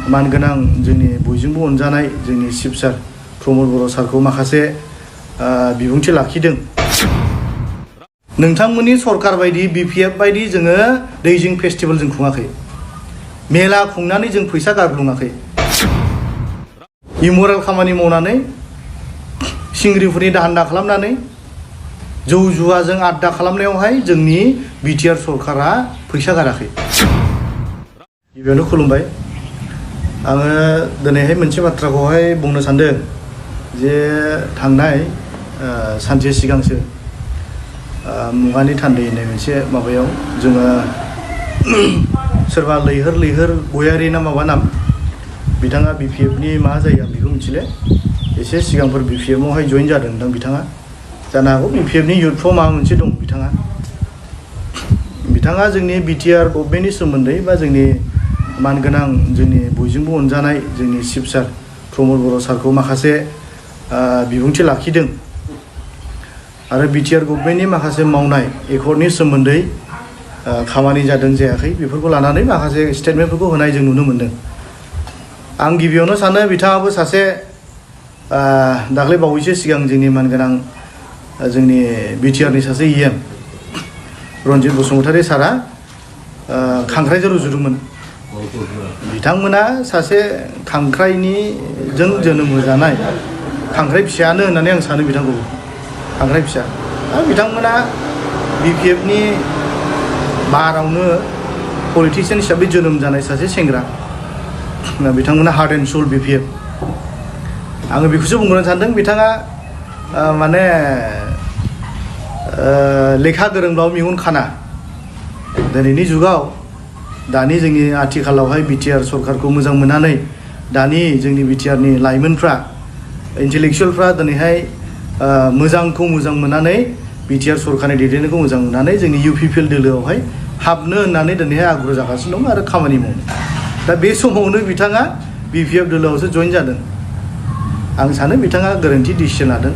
मानगोनां जोंनि बयजोंबो अनजानाय जोंनि चिफ सार प्रमद बर' सारखौ माखासे बिबुंथि लाखिदों। नोंथांमोननि सरकार बायदि BPF बायदि जोङो दैजिं फेस्टिभेल जों खुङाखै, मेला खुंनानै जों फैसा गारग्लुङाखै। इमराल खामानि मावनानै सिंग्रिफोरनि दाहान्दा खालामनानै जौ जुवाजों आड्डा खालामनायावहाय जोंनि बिटिआर सरकारा फैसा गाराखै। गिबियावनो खुलुमबाय। आङो दिनैहाय मोनसे बाथ्राखौहाय बुंनो सानदों जे थांनाय सानसे सिगांसो मुगानि थान्दै होननाय मोनसे माबायाव जोङो सोरबा लैहोर गयारि ना माबा नाम, बिथाङा BPFनि मा जायो आं बेखौ मिथिले, एसे सिगांफोर BPFआवहाय जइन जादों नोंथां बिथाङा, जानो हागौ BPFनि इउथफ्राव माबा मोनसे दं। बिथाङा जोंनि बिटिआर गभर्नमेन्टनि सोमोन्दै बा जोंनि मानगोनां जोंनि बयजोंबो अनजानाय जोंनि चिफ सार प्रमद बर' सारखौ माखासे बिबुंथि लाखिदों आरो बिटिआर गभर्नमेन्टनि माखासे मावनाय एकर्डनि सोमोन्दै खामानि जादों जायाखै बेफोरखौ लानानै माखासे स्टेटमेन्टफोरखौ होनाय जों नुनो मोन्दों। आं गिबियावनो सानो बिथाङाबो सासे दाख्लै बावैसो सिगां जोंनि मानगोनां जोंनि बिटिआरनि सासे EM रन्जित बसुमतारी सारा खांख्राइजों रुजुदोंमोन। बिथांमोना सासे खांख्राइनिजों जोनोम होजानाय खांख्राइ फिसायानो होननानै आं सानो बिथांखौ, खांख्राइ फिसा। आरो बिथांमोना BPFनि बारावनो पलिटिशियान हिसाबै जोनोम जानाय सासे सेंग्रा। बिथांमोना हार्ट एन्ड सोल BPF। आङो बेखौसो बुंनो सानदों, बिथाङा माने लेखा गोरोंब्लाबो मेगन खाना। दिनैनि जुगाव दानि जोंनि आथिखालावहाय बिटिआर सरकारखौ मोजां मोननानै दानि जोंनि बिटिआरनि लाइमोनफ्रा इन्टेलेक्सुयेलफ्रा दिनैहाय मोजांखौ मोजां मोननानै बिटिआर सरकारनि दैदेननायखौ मोजां मोननानै जोंनि UPPL दोलोआवहाय हाबनो होननानै दिनैहाय आग्रह जागासिनो दं आरो खामानि मावनो। दा बे समावनो बिथाङा BPF दोलोआवसो जइन जादों। आं सानो बिथाङा गोरोन्थि डिसिसन लादों।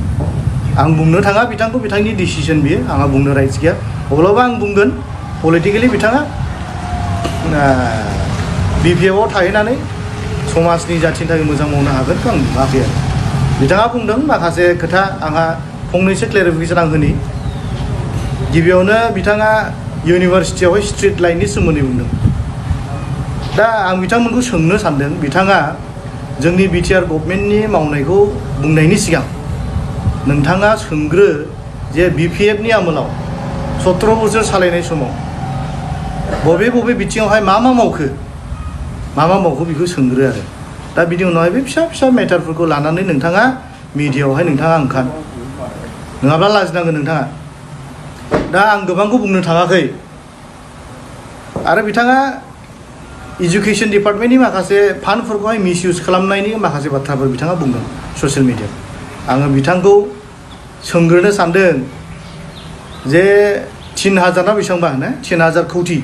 आं बुंनो थाङा बिथांखौ, बिथांनि डिसिसन बियो, आंहा बुंनो राइट्स गैया। अब्लाबो आं बुंगोन पलिटिकेलि बिथाङा BPFआव थाहैनानै समाजनि जाथिनि थाखाय मोजां मावनो हागोनखौ आं नुवाखै आरो। बिथाङा बुंदों माखासे खोथा, आंहा फंनैसो क्लेरिफिकेसन आं होनि। गिबियावनो बिथाङा इउनिभार्सिटियावहाय स्ट्रिट लाइटनि सोमोन्दै बुंदों। दा आं बिथांमोनखौ सोंनो सानदों, बिथाङा जोंनि बिटिआर गभर्नमेन्टनि मावनायखौ बुंनायनि सिगां नोंथाङा सोंग्रो जे BPFनि आमोलाव 17 बोसोर सालायनाय समाव बबे बिथिङावहाय मा मावखो बेखौ सोंग्रो आरो। दा बिनि उनावहाय बे फिसा मेटारफोरखौ लानानै नोंथाङा मिडियाआवहाय नोंथाङा ओंखार, नङाब्ला लाजिनांगोन नोंथाङा। दा आं गोबांखौ बुंनो थाङाखै। आरो बिथाङा इडुकेसन डिपार्टमेन्टनि माखासे फान्डफोरखौहाय मिसइउज खालामनायनि माखासे बाथ्राफोर बिथाङा बुंदों ससियेल मिडियाआव। आङो बिथांखौ सोंग्रोनो सानदों जे 3000 ना बेसेबांबा 3000 कौटि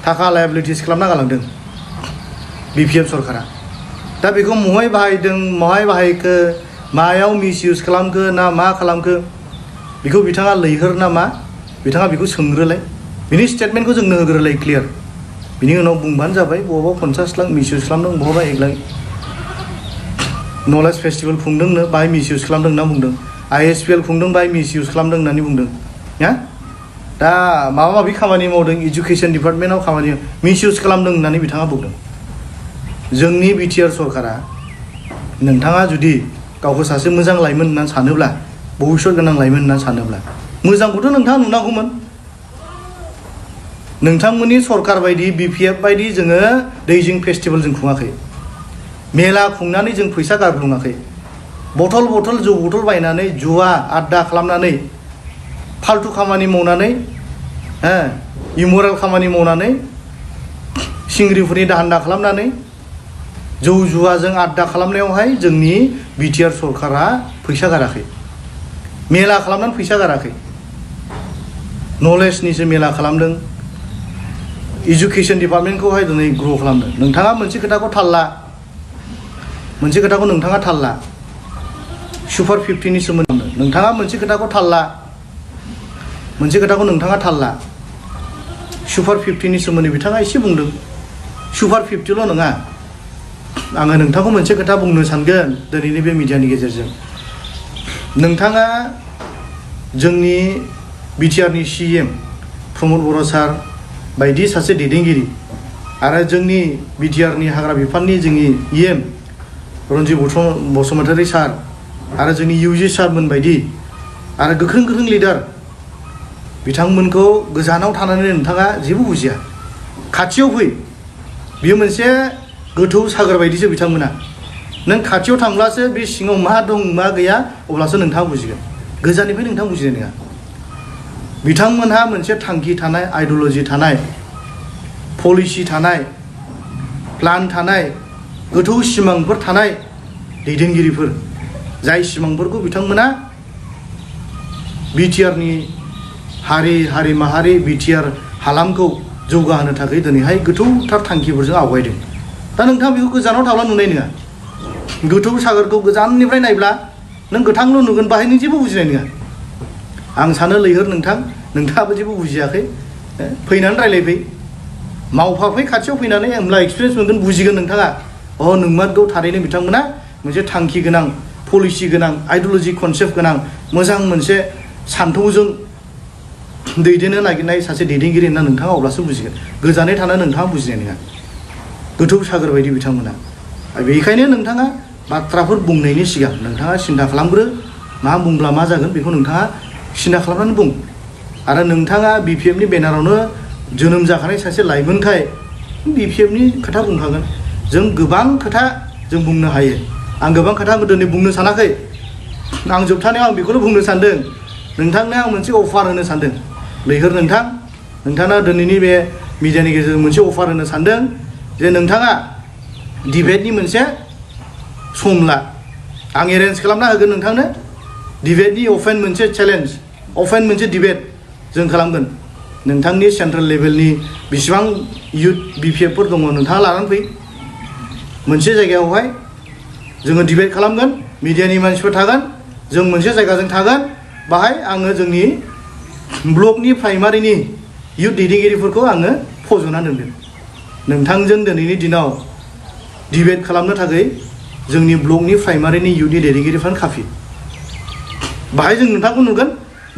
थाखा लायाबिलिटिस खालामना गालांदों BPF सरकारा। दा बेखौ महाय बाहायदों, महाय बाहायखो, मायाव मिसइउज खालामखो ना मा खालामखो, बेखौ बिथाङा लैहोर ना मा, बिथाङा बेखौ सोंग्रोलाय, बिनि स्टेटमेन्टखौ जोंनो होग्रोलाय क्लियार। बिनि उनाव बुंबानो जाबाय बहाबा 50 लाख मिसइउज खालामदों, बहाबा 1 लाख। नलेज फेस्टिभेल खुंदोंनो बाहाय मिसइउज खालामदों होनना बुंदों, ISPL खुंदों बाहाय मिसइउज खालामदों होननानै बुंदों। दा माबा माबि खामानि मावदों इडुकेसन डिपार्टमेन्टआव खामानि मिसइउज खालामदों होननानै बिथाङा बुंदों। जोंनि बिटिआर सरकारा, नोंथाङा जुदि गावखौ सासे मोजां लाइमोन होननानै सानोब्ला, भबिष्यत गोनां लाइमोन होननानै सानोब्ला, मोजांखौथ' नोंथाङा नुनांगौमोन। नोंथांमोननि सरकार बायदि BPF बायदि जोङो दैजिं फेस्टिभेल जों खुङाखै, मेला खुंनानै जों फैसा गारग्लुङाखै। बथल जौ बथल बायनानै जुवा आड्डा खालामनानै फाल्थु खामानि मावनानै इमराल खामानि मावनानै सिंग्रिफोरनि दाहान्दा खालामनानै जौ जुवाजों आड्डा खालामनायावहाय जोंनि बिटिआर सरकारा फैसा गाराखै, मेला खालामनानै फैसा गाराखै। नलेजनिसो मेला खालामदों, इडुकेसन डिपार्टमेन्टखौहाय दिनै ग्र' खालामदों। नोंथाङा मोनसे खोथाखौ थाल ला, मोनसे खोथाखौ नोंथाङा थाल ला, सुपार 50नि सोमोन्दै नोंथाङा मोनसे खोथाखौ थाल ला, मोनसे खोथाखौ नोंथाङा थाल ला, सुपार 50नि सोमोन्दै बिथाङा एसे बुंदों। सुपार 50ल' नङा, आङो नोंथांखौ मोनसे खोथा बुंनो सानगोन दिनैनि बे मिडियानि गेजेरजों। नोंथाङा जोंनि बिटिआरनि CM प्रमद बर' सार बायदि सासे दैदेनगिरि आरो जोंनि बिटिआरनि हाग्रा बिफाननि जोंनि EM रन्जित बसुमतारी सार आरो जोंनि UG सारमोन बायदि आरो गोख्रों गोख्रों लिडार बिथांमोनखौ गोजानाव थानानै नोंथाङा जेबो बुजिया। खाथियाव फै, बियो मोनसे गोथौ सागर बायदिसो बिथांमोना। नों खाथियाव थांब्लासो बे सिङाव मा दं मा गैया अब्लासो नोंथाङा बुजिगोन। गोजाननिफ्राय नोंथाङा बुजिनाय नङा। बिथांमोनहा मोनसे थांखि थानाय, आइडिय'लजि थानाय, पलिसि थानाय, प्लान थानाय, गोथौ सिमांफोर थानाय दैदेनगिरिफोर, जाय सिमांफोरखौ बिथांमोना बिटिआरनि हारि माहारि बिटिआर हालामखौ जौगाहोनो थाखाय दिनैहाय गोथौथार थांखिफोरजों आवगायदों। दा नोंथाङा बेखौ गोजानाव थाब्ला नुनाय नङा। गोथौ सागरखौ गोजाननिफ्राय नायब्ला नों गोथांल' नुगोन, बाहाय नों जेबो बुजिनाय नङा। आं सानो लैहोर नोंथाङाबो जेबो बुजियाखै, फैनानै रायलायफै, मावफाफै खाथियाव फैनानै, होमब्ला एक्सपिरियेन्स मोनगोन, बुजिगोन नोंथाङा। नोंमारगौ थारैनो बिथांमोना मोनसे थांखि गोनां, पलिसि गोनां, आइडिय'लजि कनसेप्ट गोनां, मोजां मोनसे सान्थौजों दैदेननो नागिरनाय सासे दैदेनगिरि होनना नोंथाङा अब्लासो बुजिगोन। गोजानै थानो नोंथाङा बुजिनाय नङा। गोथौ सागर बायदि बिथांमोना। बेनिखायनो नोंथाङा बाथ्राफोर बुंनायनि सिगां नोंथाङा सिन्था खालामग्रो, मा बुंब्ला मा जागोन बेखौ नोंथाङा सिन्था खालामनानै बुं। आरो नोंथाङा BPFनि बेनारावनो जोनोम जाखानाय सासे लाइमोनखाय BPFनि खोथा बुंखागोन। जों गोबां खोथा जों बुंनो हायो। आं गोबां खोथा दिनै बुंनो सानाखै। आं जोबथानायाव आं बेखौनो बुंनो सानदों, नोंथांनो आं मोनसे अफार होनो सानदों। लैहोर नोंथाङा दिनैनि बे मिडियानि गेजेरजों मोनसे अफार होनो सानदों जे नोंथाङा डिबेटनि मोनसे सम ला। आं एरेन्ज खालामना होगोन नोंथांनो। डिबेटनि अपेन मोनसे चेलेन्ज, अपेन मोनसे डिबेट जों खालामगोन। नोंथांनि सेन्ट्रेल लेभेलनि बेसेबां इयुथ BPFफोर दङ नोंथाङा लानानै फै। मोनसे जायगायावहाय जोङो डिबेट खालामगोन, मिडियानि मानसिफोर थागोन, जों मोनसे जायगाजों थागोन। बाहाय आङो जोंनि ब्लकनि प्राइमारिनि इयुथ दैदेनगिरिफोरखौ आङो फज'ना दोनगोन। नोंथांजों दिनैनि दिनाव डिबेट खालामनो थाखाय जोंनि ब्लकनि प्राइमारिनि इयुथनि दैदेनगिरिफ्रानो काफि। बाहाय जों नोंथांखौ नुगोन,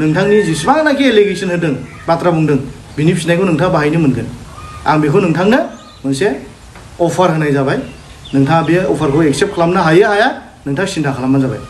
नोंथांनि जेसेबांनाखि एलिगेसन होदों, बाथ्रा बुंदों, बिनि फिनायखौ नोंथाङा बाहायनो मोनगोन। आं बेखौ नोंथांनो मोनसे अफार होनाय जाबाय। नोंथाङा बे अफारखौ एक्सेप्ट खालामनो हायो हाया नोंथाङा सिन्था खालामबानो जाबाय।